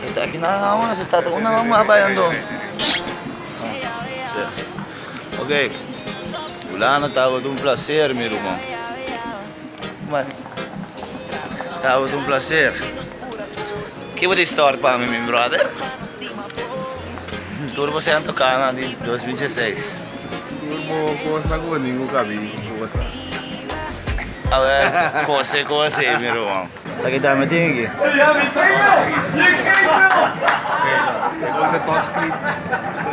Eta aki nan a se tata una mama a bai ando. Ok. Hulanda tabata un placer mi ruman. Tabata un placer. Ki bo ta stort pa mi mi brother? Tur bo sento kana di 2016. Tur bo kosnan ku bo tin ku kabi gosa. Awe kose kose mi ruman. Ta kita mi tin aki.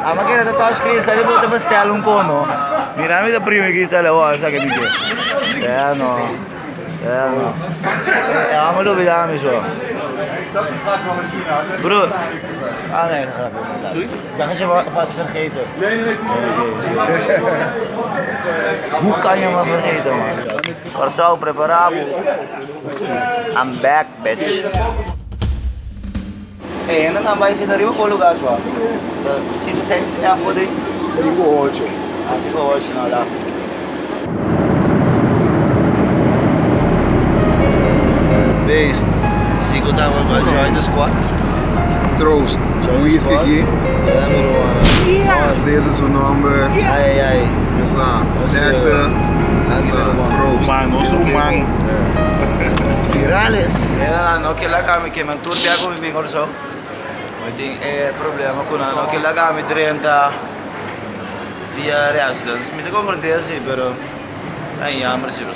Ama kere ta touch screen sta riba ta bestel un kono. Mira mi ta primi ki sta le wou sa ke mi ke. Ya no. Ya no. Ya amo lubida mi so. Broer. Ah nee, dat is je vast vergeten. Hoe kan je me vergeten man? Kòrsou prepara bo. I'm back bitch. Hey, hende nan bai sita riba por lugar swa. Sito 6 F por ding? 5 8. Ah, 5 8 nou laf. Beest. Sigo tava pa join the squad. Troost. Join the Whisky squad. aki. Ja, mi ruman. Ah, Cesar su nomber. Ai, ai. Esa. Sterkte. Esa. Troost. Ruman, nos ruman. Virales. Ja, no ke laga mi ke men tur bia ku mi bin Kòrsou. Mi tin e problema ku nan no ke laga mi drenta via residence. Mi ta komprendé si, pero ta jammer si no.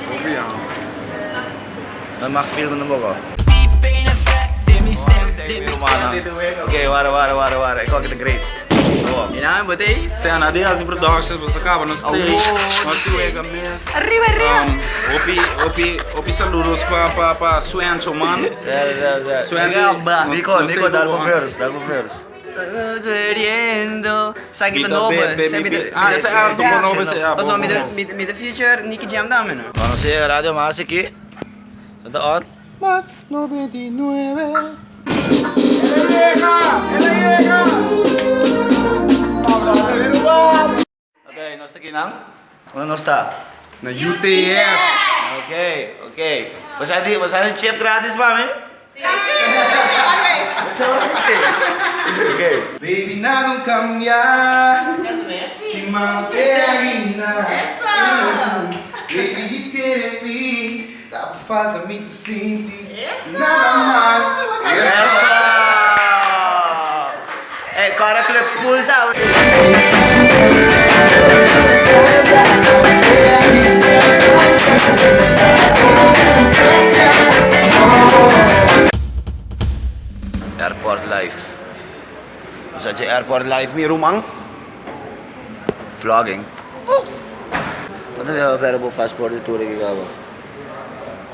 Hopi jammer. No mag filma tampoco. Ok, wara, wara, wara, wara. E koki ta great. Mira, bo t'ei? Sea na di hasi productions, boso caba nos stage, nos si wega mes. Arriba, arriba! Hopi, hopi, hopi saludos pa, pa, pa Suencho man. Sero, sero, sero. Suencho, nos, Nico, nos Nico, stay dal bo ku bo. first, dal bo first. Queriendo. Sa ki ta Bita nobo. be, be, Sa mi, mi ta- bi- ah, esa alto, bo nobo ese, ah, bo, Paso bo, mi ta bo. mi mi ta future Nicky Jam dame no. Nos yega Radio Mas aki. Ta on. Mas 99. Ok, nos ta kinan? Unda nos ta? Na UTS. Ok, ok. Bo sa di, bo sa di chip gratis pa mi? Si, si, si, always. Ok. Baby nada no cambia Stima te ainda Baby diz querer mi Ta por falta mi ta sinti Nada mas Eso! Hey, Cora Club Pulsa! Airport life. Nos a dje airport life mi ruman. Vlogging. Cuanto biaha bo perde bo paspoort di tur aki caba?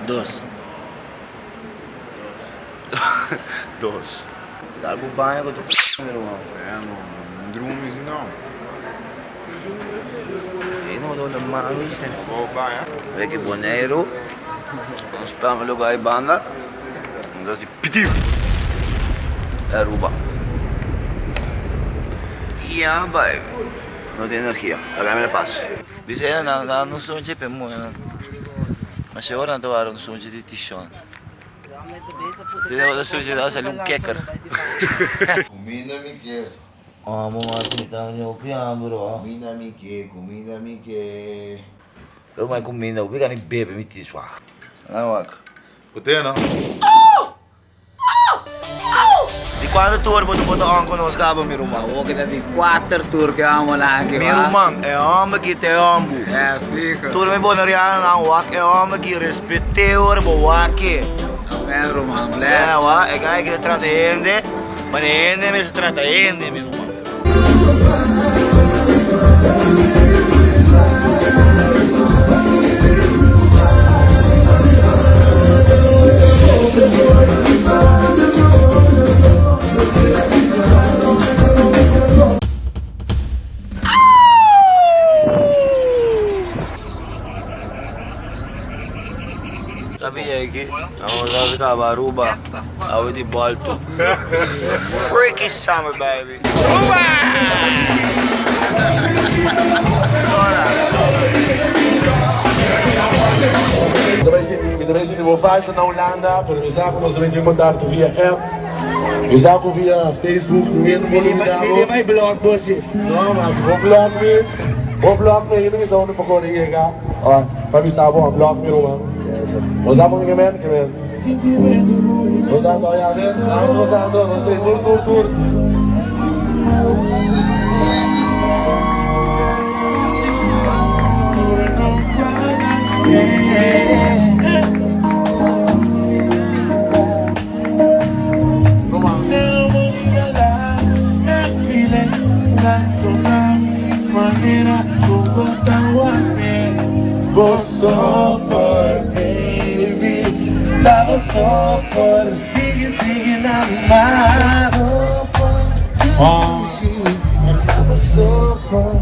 Dos. Dos. Dal bo baño cu tur c mi ruman. Sea no, no drumi si no. Ey no ta malo si. Bo baña? Aki Boneiru. Nos pama lugar y banda. Nos haci piti. Aruba. Ya baby. No tin energia. Laga mi na pas. Bisa ella nan nan no sunchi pe muhe nan. Masha ora nan ta wara un sunchi di tishon. Si tabata sunchi tabata sali un keker. Kuminda mi ke. Amo mas mi ta hopi hamber oh. Kuminda mi ke, kuminda mi ke. Lo mai kuminda, hopi gana di bebe mi tis wak. Nan wak. Bo no? Di cuanto tour bo ta on cu nos caba mi ruman? Awor ki ta di cuater tour cu amo la aki Mi ruman, e homber ki ta e hombu. E fijo. Tur mi boneriano nan wak e homber ki respete ora bo wak e. Amen ruman, bless. E wak, e guy ki ta trata hende, ma hende mester trata hende mi ruman. Sabia ki nos a caba Aruba awe di bolto. Freaky summer baby. Aruba! Mi ta bay sinti bo falta na Hulanda, pero mi sa cu nos ta bay tin contacto via app. Mi sa ku via Facebook mi no por mira bo. Mi bai block bo si. No man, bo block mi. Bo block mi ainda mi sa unda pa kore yega. Pa bisa bo a block mi ruman. Bo sa kon ke men? Ke men. Nos ando ya den, nos ando, nos ei tur tur tur.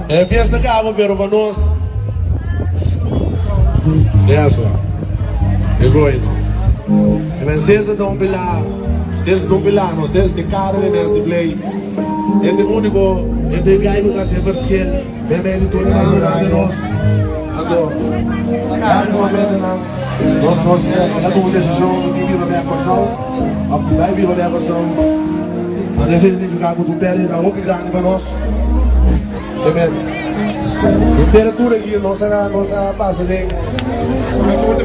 E fiesta caba pero pa nos Cesar e goy no E men Cesar ta un pilar Cesar ta un pilar no Cesar ta e cara di mes di play E ta e unico e ta e guy cu ta haci e verschil den medio di tur e banda di nos Anto lastimamente nan nos nos a tuma un decision di bin biba bek Corsou of di bay biba bek Corsou Anto esey significa cu ta un perdida hopi grandi pa nos. Amen. Henter e tur aki nos a nos a pasa den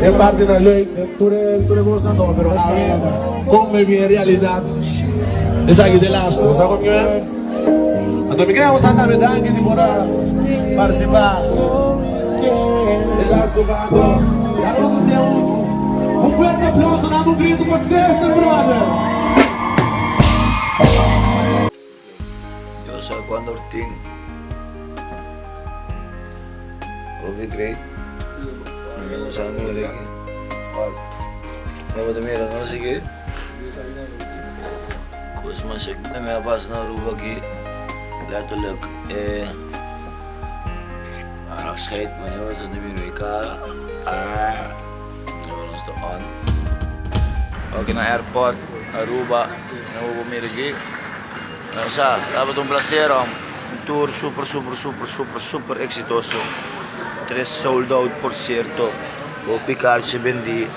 den partinan leuk, den tur e tur e kosnan no, pero awe kon mi bin e realidat esaki ta e lastu. Bo sa kon mi wer? Anto mi kere boso tambe danki di por a partisipá e lastu bando. Laga nos hasié un un fuerte aplauso nan un grito pa Cesar brother. Yo sa cuando tin Hopi great. Mi no sa mira aki. Wak. No bo ta mira no si ke. Cos masha Mi a pasa na Aruba aki. Letterlijk e afscheid wanneer we ta mira e cara. Ah. Nos ta on. Aki na airport Aruba. No bo mira aki. Sa, tabata un placer om. Un tour super super super super super exitoso. Tres sold out por cierto. Hopi karchi bendi,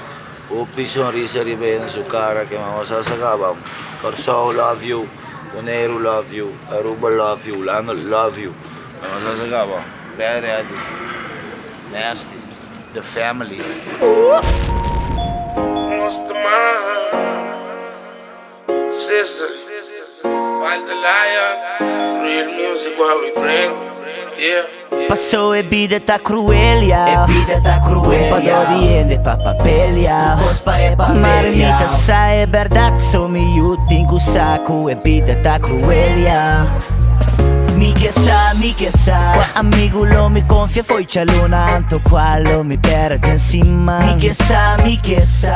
hopi sonrisa riba hende su cara ke mama sa sa caba. Kòrsou love you, Boneiru love you, Aruba love you, Hulanda love you. Mama sa sa caba. Ready ready. Nasty. The family. Paso e bida ta cruel ya. E bida ta cruel ya. Pa di hende pa papel ya. Tur cos pa e papel ya. Mar mi ta sa e berdad so mi yu tin cu sa cu e bida ta cruel ya. Mi ke sa, mi ke sa. Cua amigo lo mi confia fo'i chaluna anto cua lo mi perde encima. Mi ke sa, mi ke sa.